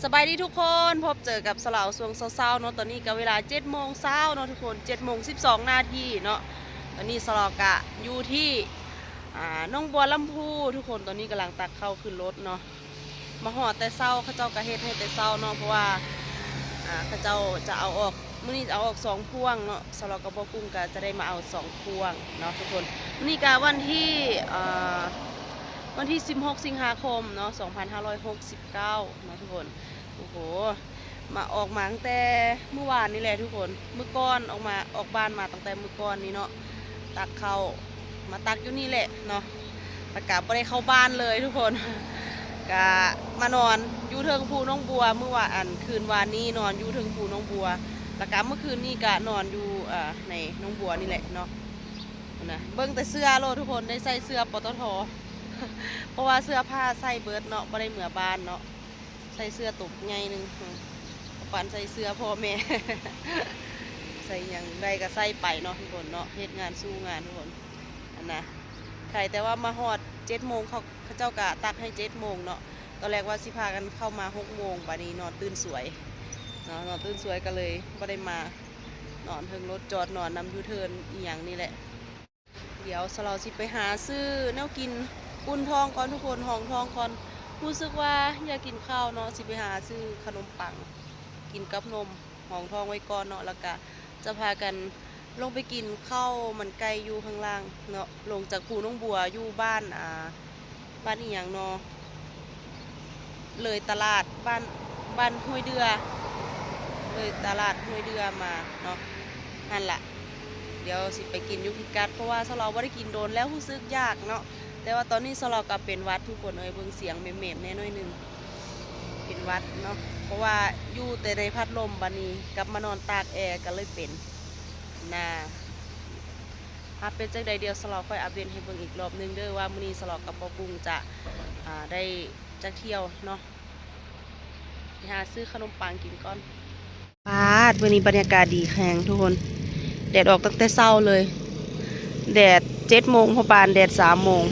ສະບາຍດີທຸກຄົນ, ພົບເຈີກັບສາວລາວຊ່ວງເຊົ້າໆເນາະ. ຕອນນີ້ກໍເວລາເຈັດໂມງເຊົ້າເນາະທຸກຄົນ, ເຈັດໂມງສິບສອງນາທີເນາະ. ຕອນນີ້ສາວລາວກະຢູ່ທີ່ ອ່າ ໜອງບົວລຳພູທຸກຄົນ. ຕອນນີ້ກຳລັງຕັກເຂົ້າຂຶ້ນລົດເນາະ. ມາຮອດແຕ່ເຊົ້າ, ເຂົາເຈົ້າກໍເຮັດໃຫ້ແຕ່ເຊົ້າເນາະ, ເພາະວ່າ ອ່າ ເຂົາເຈົ້າຈະເອົາອອກ ມື້ນີ້ຈະເອົາອອກສອງພວງເນາະ. ສາວລາວກັບພໍ່ກຸ້ງກໍຈະໄດ້ມາເອົາສອງພວງເນາະທຸກຄົນ. ມື້ນີ້ກໍວັນທີ ເອີ ວັນທີສິບຫົກສິງຫາຄົມເນາະ ສອງພັນຫ້າຮ້ອຍຫົກສິບເກົ້າເນາະທຸກຄົນ. ໂອ້ໂຫ ມາ ອອກມາຕັ້ງແຕ່ມື້ວານນີ້ແຫຼະທຸກຄົນ. ມື້ກ່ອນອອກມາ ອອກບ້ານມາຕັ້ງແຕ່ມື້ກ່ອນນີ້ເນາະ, ຕັກເຂົ້າ ມາຕັກຢູ່ນີ້ແຫຼະເນາະ. ແລ້ວກະບໍ່ໄດ້ເຂົ້າບ້ານເລີຍທຸກຄົນ, ກະມານອນຢູ່ເທິງພູໜອງບົວ. ມື້ວານ ອັນ ຄືນວານນີ້ນອນຢູ່ເທິງພູໜອງບົວ, ແລ້ວກະມື້ຄືນນີ້ກະນອນຢູ່ ເອີ ໃນໜອງບົວນີ້ແຫຼະເນາະ. ນະ ເບິ່ງແຕ່ເສື້ອໂລດທຸກຄົນ, ໄດ້ໃສ່ເສື້ອ ປຕທ ເພາະວ່າເສື້ອຜ້າໃສ່ເບິດເນາະ, ບໍ່ໄດ້ເມືອບ້ານເນາະ. ໃສ່ເສື້ອໂຕບັກໃຫຍ່ໜຶ່ງ ປານໃສ່ເສື້ອພໍ່ແມ່ ໃສ່ຫຍັງໄດ້ກໍໃສ່ໄປເນາະທຸກຄົນເນາະ, ເຮັດງານສູ້ງານທຸກຄົນ. ອັນນະ ໄຄແຕ່ວ່າມາຮອດເຈັດໂມງ, ເຂົາ ເຂົາເຈົ້າກໍຕັກໃຫ້ເຈັດໂມງເນາະ. ຕອນແລກວ່າຊິພາກັນເຂົ້າມາຫົກໂມງ, ບາດນີ້ນອນຕື່ນສວຍເນາະ, ນອນຕື່ນສວຍກໍເລີຍບໍ່ໄດ້ມາ, ນອນເທິງລົດຈອດ, ນອນນຳຢູເທີນອີ່ຫຍັງນີ້ແຫຼະ. ດຽວສາວລາວຊິໄປຫາຊື້ແນວກິນອຸ່ນທ້ອງກ່ອນທຸກຄົນ, ຮອງທ້ອງກ່ອນ. ຮູ້ສຶກວ່າຢາກກິນເຂົ້າເນາະ, ຊິໄປຫາຊື້ຂະໜົມປັງກິນກັບນົມ, ຮອງທ້ອງໄວ້ກ່ອນເນາະ. ແລ້ວກະຈະພາກັນລົງໄປກິນເຂົ້າມັນໄກ່ຢູ່ຂ້າງລ່າງເນາະ, ລົງຈາກພູໜອງບົວ ຢູ່ບ້ານ ອ່າ ບ້ານອີ່ຫຍັງນໍ ເລີຍຕະຫຼາດບ້ານ ບ້ານຫ້ວຍເດື່ອ, ເລີຍຕະຫຼາດຫ້ວຍເດື່ອມາເນາະ. ຫັ້ນລະ ດຽວຊິໄປກິນຢູ່ພິກັດ, ເພາະວ່າສາວລາວບໍ່ໄດ້ກິນດົນແລ້ວ, ຮູ້ສຶກຢາກເນາະ. ແຕ່ວ່າຕອນນີ້ສາວລາວກໍເປັນຫວັດທຸກຄົນເອີຍ, ເບິ່ງສຽງແໝບໆແດ່ໜ້ອຍໜຶ່ງ, ເປັນຫວັດເນາະ, ເພາະວ່າຢູ່ແຕ່ໃນພັດລົມ, ບາດນີ້ກັບມານອນຕາກແອກໍເລີຍເປັນນາ. ຫາເປັນຈັ່ງໃດ ດຽວສາວລາວຄ່ອຍອັບເດດໃຫ້ເບິ່ງອີກລອບໜຶ່ງເດີ ວ່າມື້ນີ້ສາວລາວກັບພໍ່ກຸ້ງຈະ ອ່າ ໄດ້ຈັກຖ້ຽວເນາະ. ໄປຫາຊື້ຂະໜົມປັງກິນກ່ອນ. ປາດ ມື້ນີ້ບັນຍາກາດດີແຮງທຸກຄົນ, ແດດອອກຕັ້ງແຕ່ເຊົ້າເລີຍ, ແດດເຈັດໂມງພໍປານແດດສາມໂມງ,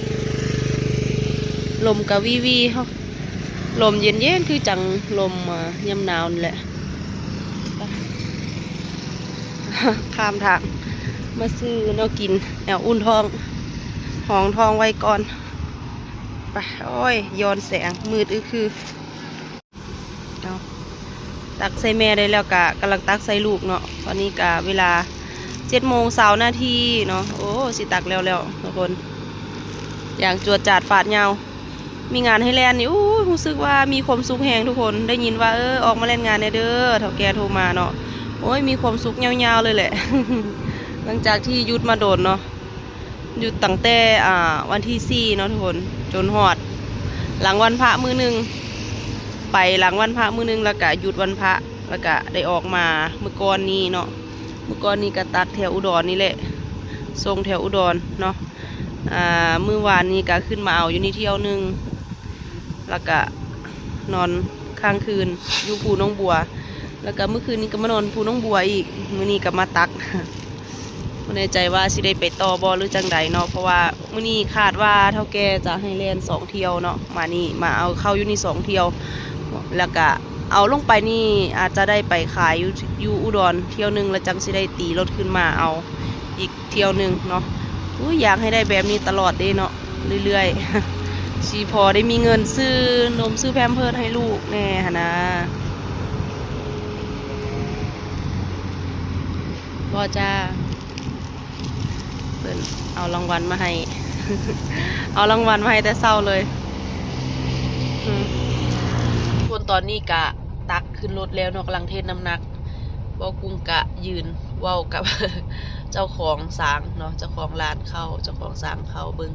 ລົມກະວີໆ ລົມເຢັນໆ ຄືຈັ່ງລົມ ອ່າ ຍາມໜາວນີ້ແຫຼະ. ຂ້າມທາງມາຊື້ແນວກິນ ແນວອຸ່ນທ້ອງ ຮອງທ້ອງໄວ້ກ່ອນ. ໄປ ໂອ້ຍ ຍ້ອນແສງ ມືດອຶຄື. ເອົາ ຕັກໃສ່ແມ່ໄດ້ແລ້ວ ກະກຳລັງຕັກໃສ່ລູກເນາະ. ຕອນນີ້ກະເວລາເຈັດໂມງຊາວນາທີເນາະ. ໂອ້ ຊິຕັກແລ້ວແລ້ວທຸກຄົນ, ຢ່າງຈວດຈາດຟາດຍາວ. ມີງານໃຫ້ແລ່ນນີ້ ໂອ້ຍ ຮູ້ສຶກວ່າມີຄວາມສຸກແຮງທຸກຄົນ. ໄດ້ຍິນວ່າ ເອີ ອອກມາແລ່ນງານແດ່ເດີ ເຖົ້າແກ່ໂທມາເນາະ. ໂອ້ຍ ມີຄວາມສຸກຍາວໆເລີຍແຫຼະ ຫຼັງຈາກທີ່ຢຸດມາດົນເນາະ. ຢຸດຕັ້ງແຕ່ ອ່າ ວັນທີສີ່ເນາະທຸກຄົນ, ຈົນຮອດຫຼັງວັນພະມື້ໜຶ່ງ, ໄປຫຼັງວັນພະມື້ໜຶ່ງ ແລ້ວກະຢຸດວັນພະ, ແລ້ວກະໄດ້ອອກມາມື້ກ່ອນນີ້ເນາະ. ມື້ກ່ອນນີ້ກະຕັກແຖວອຸດອນນີ້ແຫຼະ, ສົ່ງແຖວອຸດອນເນາະ. ອ່າ ມື້ວານນີ້ກະຂຶ້ນມາເອົາຢູ່ນີ້ຖ້ຽວໜຶ່ງ, ແລ້ວກະນອນຄ້າງຄືນຢູ່ພູໜອງບົວ, ແລ້ວກະມື້ຄືນນີ້ກະມານອນພູໜອງບົວອີກ, ມື້ນີ້ກະມາຕັກ. ບໍ່ແນ່ໃຈວ່າຊິໄດ້ໄປຕໍ່ບໍ່ ຫຼື ຈັ່ງໃດເນາະ, ເພາະວ່າມື້ນີ້ຄາດວ່າເຖົ້າແກ່ຈະໃຫ້ແລ່ນສອງຖ້ຽວເນາະ. ມານີ້ ມາເອົາເຂົ້າຢູ່ນີ້ສອງຖ້ຽວ, ແລ້ວກະເອົາລົງໄປນີ້ ອາດຈະໄດ້ໄປຂາຍຢູ່ ຢູ່ອຸດອນຖ້ຽວໜຶ່ງ, ແລ້ວຈັ່ງຊິໄດ້ຕີລົດຂຶ້ນມາເອົາອີກ ຖ້ຽວໜຶ່ງເນາະ. ອຸ້ຍ ຢາກໃຫ້ໄດ້ແບບນີ້ຕະຫຼອດເດ້ເນາະ, ເລື້ອຍໆ ຊິພໍໄດ້ມີເງິນຊື້ນົມຊື້ແພມເພີດໃຫ້ລູກແດ່ຫັ້ນນາ. ບໍ່ຈ້າ ເພິ່ນເອົາລາງວັນມາໃຫ້, ເອົາລາງວັນມາໃຫ້ແຕ່ເຊົ້າເລີຍ. ອືມ ທຸກຄົນ ຕອນນີ້ກະຕັກຂຶ້ນລົດແລ້ວເນາະ, ກຳລັງເທດນ້ຳໜັກ. ບໍ່ກຸ້ງກະຢືນເວົ້າກັບເຈົ້າຂອງສາງເນາະ, ເຈົ້າຂອງຮ້ານເຂົ້າ, ເຈົ້າຂອງສາງເຂົ້າເບິ່ງ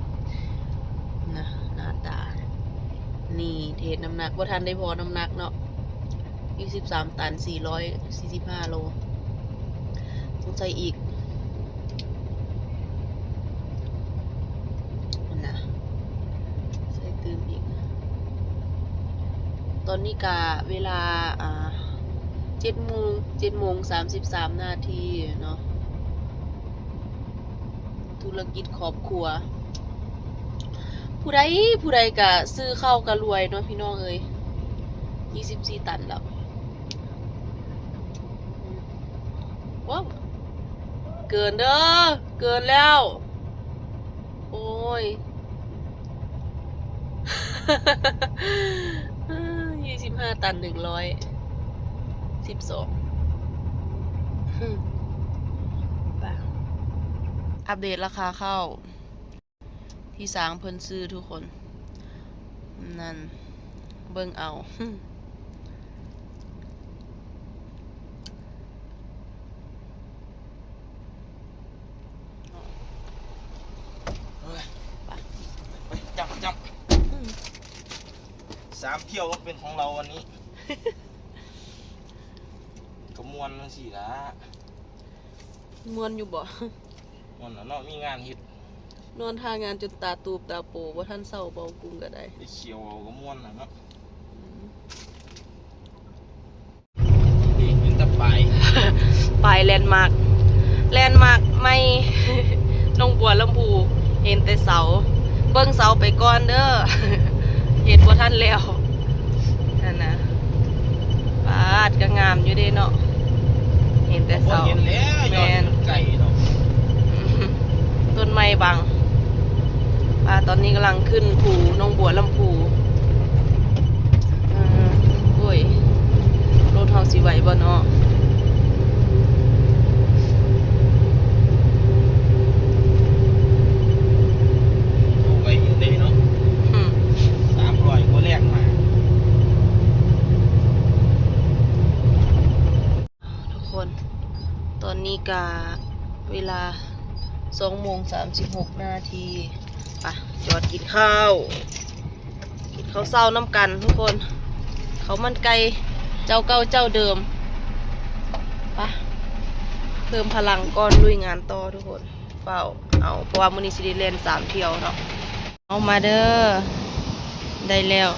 ນະ ໜ້າຕາ. ນີ້ເທດນ້ຳໜັກ, ບໍ່ທັນໄດ້ພໍ້ນ້ຳໜັກເນາະ, ຢູ່ສິບສາມຕັນ ສີ່ຮ້ອຍສີ່ສິບຫ້າໂລ. ຕ້ອງໃສ່ອີກ ຫັ້ນນະ, ໃສ່ຕື່ມອີກ. ຕອນນີ້ກະເວລາ ອ່າ ເຈັດໂມງ ເຈັດໂມງສາມສິບສາມນາທີເນາະ. ທຸລະກິດຄອບຄົວ ຜູ້ໃດ ຜູ້ໃດກະຊື້ເຂົ້າກະລວຍເນາະ ພີ່ນ້ອງເອີຍ. ຍີ່ສິບສີ່ຕັນແລ້ວ. ວ້າວ ເກີນເດີ ເກີນແລ້ວ. ໂອ້ຍ ຍີ່ສິບຫ້າຕັນ ໜຶ່ງຮ້ອຍສິບສອງ. ໄປ ອັບເດດລາຄາເຂົ້າ ທີ່ຊ່າງເພິ່ນຊື້ທຸກຄົນ ນັ້ນ ເບິ່ງເອົາ. ໄປ ໄປ ຈັບ ຈັບ ອືມ ສາມຖ້ຽວກໍເປັນຂອງເຮົາວັນນີ້ ກໍມ່ວນຈັ່ງຊີ້ລະ. ມ່ວນຢູ່ບໍ່? ມ່ວນລະເນາະ ມີງານເຮັດ ນອນຖ້າງານຈົນຕາຕູບຕາໂປ ບໍ່ທັນເຊົາ ເວົ້າກຸງກໍໄດ້ ໄດ້ຂຽວເອົາກໍມ່ວນລະເນາະ. ອືມ ນີ້ເຫັນແຕ່ປ້າຍ ປ້າຍແລນມາກ ແລນມາກໃໝ່ ໜອງບົວລຳພູ ເຫັນແຕ່ເສົາ ເບິ່ງເສົາໄປກ່ອນເດີ ເຮັດບໍ່ທັນແລ້ວ. ຫັ້ນນະ ປາດ ກໍງາມຢູ່ເດ້ເນາະ ເຫັນແຕ່ເສົາ ບໍ່ເຫັນແລ້ວ ແມ່ນ ຍ້ອນມັນໄກເນາະ ຕົ້ນໄມ້ບັງ. ປາດ ຕອນນີ້ກຳລັງຂຶ້ນພູໜອງບົວລຳພູ. ເອີ ໂອ້ຍ ລົດເຮົາຊິໄຫວບໍ່ເນາະ? ໄຫວຢູ່ເດ້ເນາະ ອືມ ສາມຮ້ອຍກວ່າແລກມາ. ທຸກຄົນ ຕອນນີ້ກະເວລາສອງໂມງສາມສິບຫົກນາທີ ໄປ ຈອດກິນເຂົ້າ ກິນເຂົ້າເຊົ້ານຳກັນທຸກຄົນ ເຂົ້າມັນໄກ່ເຈົ້າເກົ່າເຈົ້າເດີມ. ໄປ ເພີ່ມພະລັງກ່ອນລຸຍງານຕໍ່ທຸກຄົນ ຟ້າວເອົາ ເພາະວ່າມື້ນີ້ຊິໄດ້ແລ່ນສາມຖ້ຽວເນາະ. ເອົາມາເດີ ໄດ້ແລ້ວ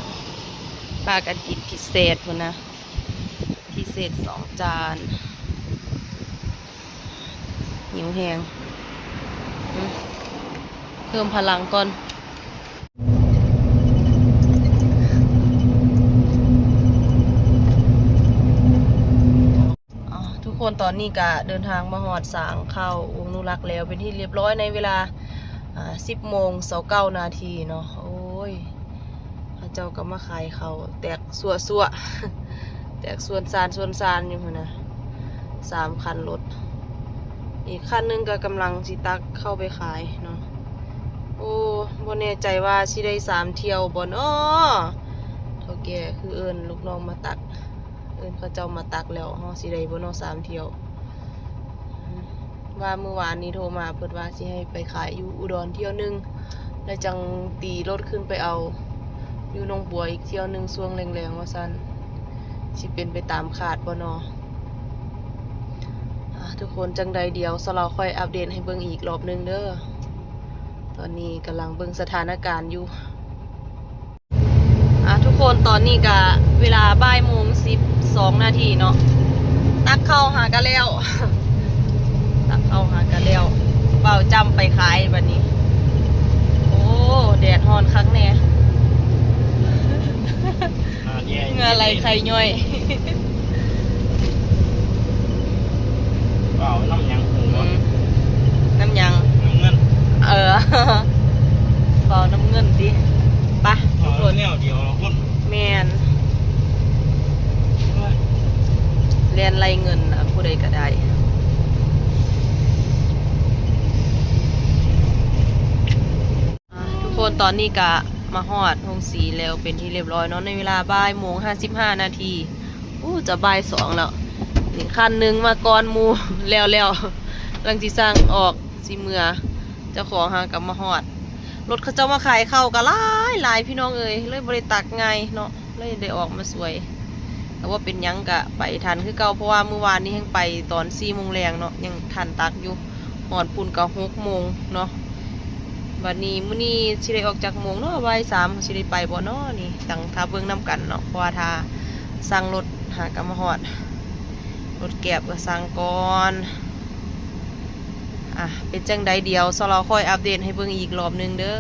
ພາກັນກິນພິເສດພຸ້ນນະ ພິເສດສອງຈານ ຫິວແຮງ ອືມ ເພີ່ມພະລັງກ່ອນ. ອ່າ ທຸກຄົນ ຕອນນີ້ກະເດີນທາງມາຮອດສາງເຂົ້າອົງນຸລັກແລ້ວ ເປັນທີ່ຮຽບຮ້ອຍ ໃນເວລາ ອ່າ ສິບໂມງຊາວເກົ້ານາທີເນາະ. ໂອ້ຍ ເຂົາເຈົ້າກໍມາຂາຍເຂົ້າແຕກຊົ່ວໆ ແຕກຊວນຊານຊວນຊານຢູ່ພຸ້ນນະ ສາມຄັນລົດ ອີກຄັນໜຶ່ງກໍກຳລັງຊິຕັກເຂົ້າໄປຂາຍເນາະ. ໂອ້ ບໍ່ແນ່ໃຈວ່າຊິໄດ້ສາມຖ້ຽວບໍ່ເນາະ ເຖົ້າແກ່ຄືເອີ້ນລູກນ້ອງມາຕັກ ເອີ້ນເຂົາເຈົ້າມາຕັກແລ້ວ ເຮົາຊິໄດ້ບໍ່ເນາະ ສາມຖ້ຽວ. ວ່າມື້ວານນີ້ໂທມາ ເພິ່ນວ່າຊິໃຫ້ໄປຂາຍຢູ່ອຸດອນຖ້ຽວໜຶ່ງ ແລ້ວຈັ່ງຕີລົດຂຶ້ນໄປເອົາຢູ່ໜອງບົວອີກຖ້ຽວໜຶ່ງຊ່ວງແລງໆ ວ່າຊັ້ນ ຊິເປັນໄປຕາມຄາດບໍ່ເນາະ? ອ່າ ທຸກຄົນ ຈັ່ງໃດດຽວສາວລາວຄ່ອຍອັບເດດໃຫ້ເບິ່ງອີກລອບໜຶ່ງເດີ ຕອນນີ້ກຳລັງເບິ່ງສະຖານະການຢູ່. ອ່າ ທຸກຄົນ ຕອນນີ້ກະເວລາບ່າຍໂມງສິບສອງນາທີເນາະ ຕັກເຂົ້າຫາກະແລ້ວ ຕັກເຂົ້າຫາກະແລ້ວ ເວົ້າຈ້ຳໄປຂາຍບັດນີ້. ໂອ້ ແດດຮ້ອນຄັກແນ່ ອ່າ ເຫື່ອໄຫຼໄຂ່ຍ້ອຍ. ເວົ້ານຳຫຍັງຮູ້ບໍ່? ອືມ ນຳຫຍັງ? ນຳເງິນ. ເອີ ເວົ້ານຳເງິນຕິ. ໄປ ເວົ້າ ທຸກຄົນ ແນວດຽວລະຄົນ. ແມ່ນ ໂອ້ຍ ແລ່ນໄລ່ເງິນນະ ຜູ້ໃດກໍໄດ້. ອ່າ ທຸກຄົນ ຕອນນີ້ກະມາຮອດໂຮງສີແລ້ວເປັນທີ່ຮຽບຮ້ອຍເນາະ ໃນເວລາບ່າຍໂມງຫ້າສິບຫ້ານາທີ. ໂອ້ ຈະບ່າຍສອງແລ້ວ ນີ້ຄັນໜຶ່ງມາກ່ອນໝູ່ແລ້ວໆ ກຳລັງຊິສ້າງອອກຊິເມືອ ເຈົ້າຂອງຫາກະມາຮອດ. ລົດເຂົາເຈົ້າມາຂາຍເຂົ້າກະຫຼາຍໆ ພີ່ນ້ອງເອີຍ ເລີຍບໍ່ໄດ້ຕັກງ່າຍເນາະ ເລີຍໄດ້ອອກມາຊ່ວຍ. ແຕ່ວ່າເປັນຫຍັງກະໄປທັນຄືເກົ່າ ເພາະວ່າມື້ວານນີ້ແຮ່ງໄປຕອນສີ່ໂມງແລງເນາະ ຍັງທັນຕັກຢູ່ ຮອດພຸ້ນກໍຫົກໂມງເນາະ. ບັດນີ້ມື້ນີ້ຊິໄດ້ອອກຈັກໂມງເນາະ ບ່າຍສາມ ຊິໄດ້ໄປບໍ່ເນາະນີ້ ຕ້ອງຖ້າເບິ່ງນຳກັນເນາະ ເພາະວ່າຖ້າສັ່ງລົດຫາກໍມາຮອດ ລົດແກຣັບກໍສັ່ງກ່ອນ. ອ່ະ ເປັນຈັ່ງໃດດຽວສາວລາວຄ່ອຍອັບເດດໃຫ້ເບິ່ງອີກລອບໜຶ່ງເດີ.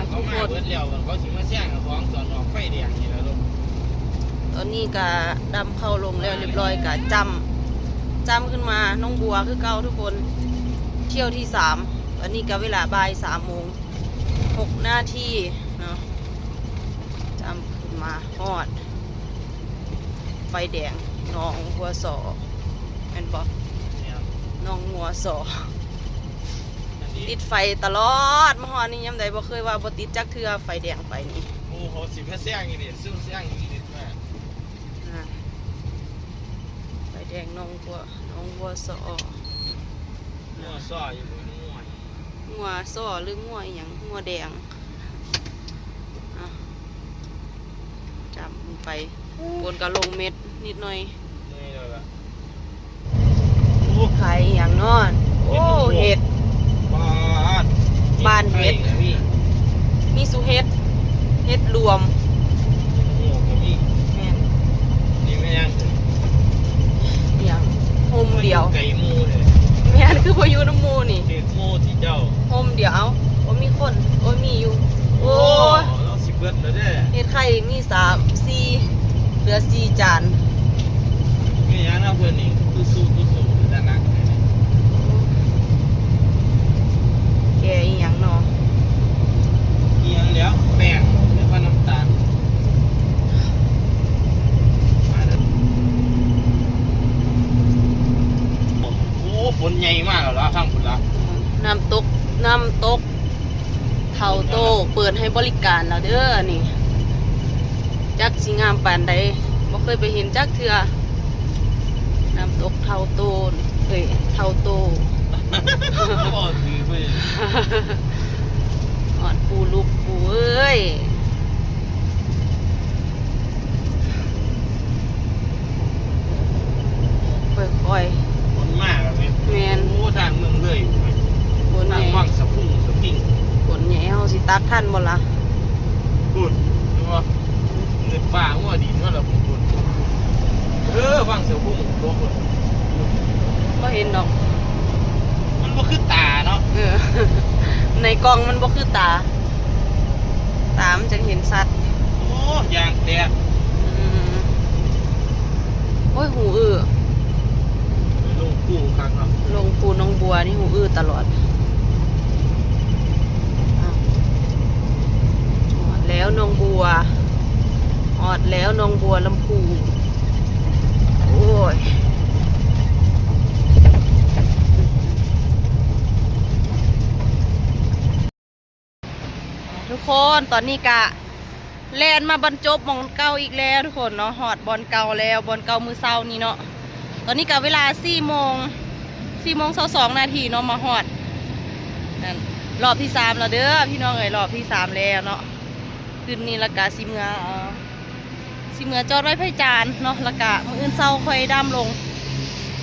ເຂົາມາເບິດແລ້ວ ເຂົາຊິມາແຊງເອົາຂອງ ຈອດອອກໄຟແດງນີ້ລະລົດ. ນີ້ກະດຳເຂົ້າລົງແລ້ວຮຽບຮ້ອຍ ກະຈ້ຳ ຈ້ຳຂຶ້ນມາໜອງບົວຄືເກົ່າທຸກຄົນ ຖ້ຽວທີສາມ. ຕອນນີ້ກະເວລາບ່າຍສາມໂມງຫົກນາທີເນາະ ຈ້ຳຂຶ້ນມາຮອດໄຟແດງໜອງຫົວສໍ ແມ່ນບໍ່? ແມ່ນ ໜອງຫົວສໍ ອັນນີ້ຕິດໄຟຕະຫຼອດ ມາຮອດນີ້ຍາມໃດບໍ່ເຄີຍວ່າບໍ່ຕິດຈັກເທື່ອ ໄຟແດງໄປນີ້. ໂອ້ ເຂົາຊິມາແຊງອີ່ຫຼີ ຊື້ແຊງອີ່ຫຼີມາ ອ່າ ໄຟແດງໜອງບົວ ໜອງບົວສໍ ງົວສໍຢູ່ບໍ່? ງົວ ງົວສໍຫຼືງົວອີ່ຫຍັງ? ງົວແດງ. ອ່ະ ຈ້ຳລົງໄປ ຝົນກໍລົງເມັດນິດໜ້ອຍ. ເມື່ອຍແລ້ວລະ. ໂອ້ ຂາຍອີ່ຫຍັງເນາະ? ໂອ້ ເຫັດ ບາດ ບ້ານເຫັດ ມີ ມີສູ່ເຫັດ ເຫັດລວມ ໂອ້ ກໍມີ ແມ່ນ ນີ້ແມ່ນຫຍັງ? ອີ່ຫຍັງ? ຮົ່ມດຽວ ໄກ່ໝູ່ເດ້. ແມ່ນ ຄືບໍ່ຢູ່ນຳໝູ່ນີ້? ຖືກໝູ່ຕິເຈົ້າ? ຮົ່ມດຽວ ເອົ້າ ບໍ່ມີຄົນ ໂອ້ຍ ມີຢູ່. ໂອ້ ໂອ້ຍ ລາວຊິເບິດແລ້ວເດ້. ເຫັດໄຂ່ມີສາມ ສີ່ ເຫຼືອສີ່ຈານ. ແມ່ນຫຍັງນະເພິ່ນນີ້ ຕຸ້ຊູ້ ຕຸ້ຊູ້ ເປັນຕາໜັກແທ້. ແກ່ອີ່ຫຍັງເນາະ? ອີ່ຫຍັງແລ້ວ ແປ້ງ ຫຼືວ່ານ້ຳຕານ? ມາເດີ. ໂອ້ ຝົນໃຫຍ່ມາແລ້ວລະ ທາງພຸ້ນລະ. ນ້ຳຕົກ ນ້ຳຕົກເທົາໂຕ ເປີດໃຫ້ບໍລິການແລ້ວເດີນີ້. ຈັກຊິງາມປານໃດ ບໍ່ເຄີຍໄປເຫັນຈັກເທື່ອ. ນ້ຳຕົກເທົາໂຕ ເອີຍ ເທົາໂຕ ເວົ້າຖືກເວີຍ. ຮອດປູລູກປູເອີຍ. ຄ່ອຍໆ ຝົນມາແລ້ວແມ່ນ. ແມ່ນ ໂອ້ ທາງເມືອງເລີຍ ຝົນໃຫຍ່ ທາງວັງສະພຸງສະພິງ. ຝົນໃຫຍ່ ເຮົາຊິຕັກທັນບໍ່ລະ? ພຸ້ນ ເຫັນບໍ່? ເງິນຟ້າຫົວດິນມາແລ້ວພຸ້ນ. ເອີ ວັງສະພຸງຕົກພຸ້ນ ບໍ່ເຫັນດອກ ມັນບໍ່ຄືຕາເນາະ. ເອີ ໃນກ້ອງມັນບໍ່ຄືຕາ. ຕາມັນຈັ່ງເຫັນຊັດ. ໂອ້ ຢາງແຕກ. ອືມ ໂອ້ຍ ຫູອື້. ລົງປູຄັກເນາະ ລົງປູໜອງບົວນີ້ຫູອື້ຕະຫຼອດ. ອ້າວ ຮອດແລ້ວໜອງບົວ ຮອດແລ້ວໜອງບົວລຳພູ. ໂອ້ຍ ທຸກຄົນ ຕອນນີ້ກະແລ່ນມາບັນຈົບໝ່ອງເກົ່າອີກແລ້ວທຸກຄົນເນາະ. ຮອດບ່ອນເກົ່າແລ້ວ ບ່ອນເກົ່າມື້ເຊົ້ານີ້ເນາະ. ຕອນນີ້ກະເວລາສີ່ໂມງ ສີ່ໂມງຊາວສອງນາທີເນາະ ມາຮອດ. ນັ້ນ ຮອບທີສາມແລ້ວເດີພີ່ນ້ອງເອີຍ ຮອບທີສາມແລ້ວເນາະ. ຄືນນີ້ລະກະຊິເມືອ ເອີ ຊິເມືອຈອດໄວ້ໄພຈານເນາະ ລະກະມື້ອື່ນເຊົ້າຄ່ອຍດຳລົງ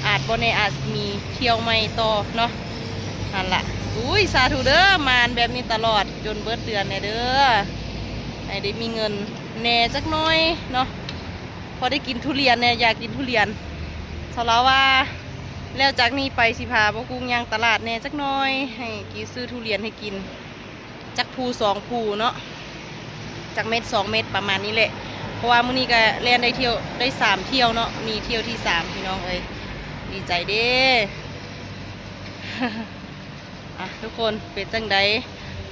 ອາດບໍ່ແນ່ອາດມີທ່ຽວໃໝ່ຕໍ່ເນາະ. ຫັ້ນລະ ອຸ້ຍ ສາທຸເດີ ໝານແບບນີ້ຕະຫຼອດ ຈົນເບິດເດືອນແດ່ເດີ ໃຫ້ໄດ້ມີເງິນແດ່ຈັກໜ້ອຍເນາະ ພໍໄດ້ກິນທຸລຽນແດ່ ຢາກກິນທຸລຽນ. ສາວລາວວ່າ ແລ້ວຈາກນີ້ໄປຊິພາບໍ່ກຸ້ງຍ່າງຕະຫຼາດແດ່ຈັກໜ້ອຍ ໃຫ້ກິນ ຊື້ທຸລຽນໃຫ້ກິນ. ຈັກພູສອງພູເນາະ ຈັກເມັດສອງເມັດປະມານນີ້ແຫຼະ. ເພາະວ່າມື້ນີ້ກະແລ່ນໄດ້ທ່ຽວ ໄດ້ສາມທ່ຽວເນາະ ນີ້ທ່ຽວທີສາມພີ່ນ້ອງເອີຍ ດີໃຈເດ້. ອ່ະ ທຸກຄົນ ເປັນຈັ່ງໃດ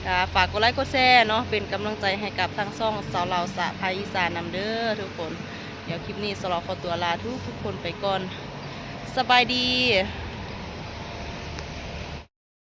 ກະຝາກກົດໄລກົດແຊເນາະ ເປັນກຳລັງໃຈໃຫ້ກັບທາງຊ່ອງສາວລາວສະພາອີສານນຳເດີທຸກຄົນ. ດຽວຄລິບນີ້ສາວລາວຂໍຕົວລາທຸກໆຄົນໄປກ່ອນ ສະບາຍດີ.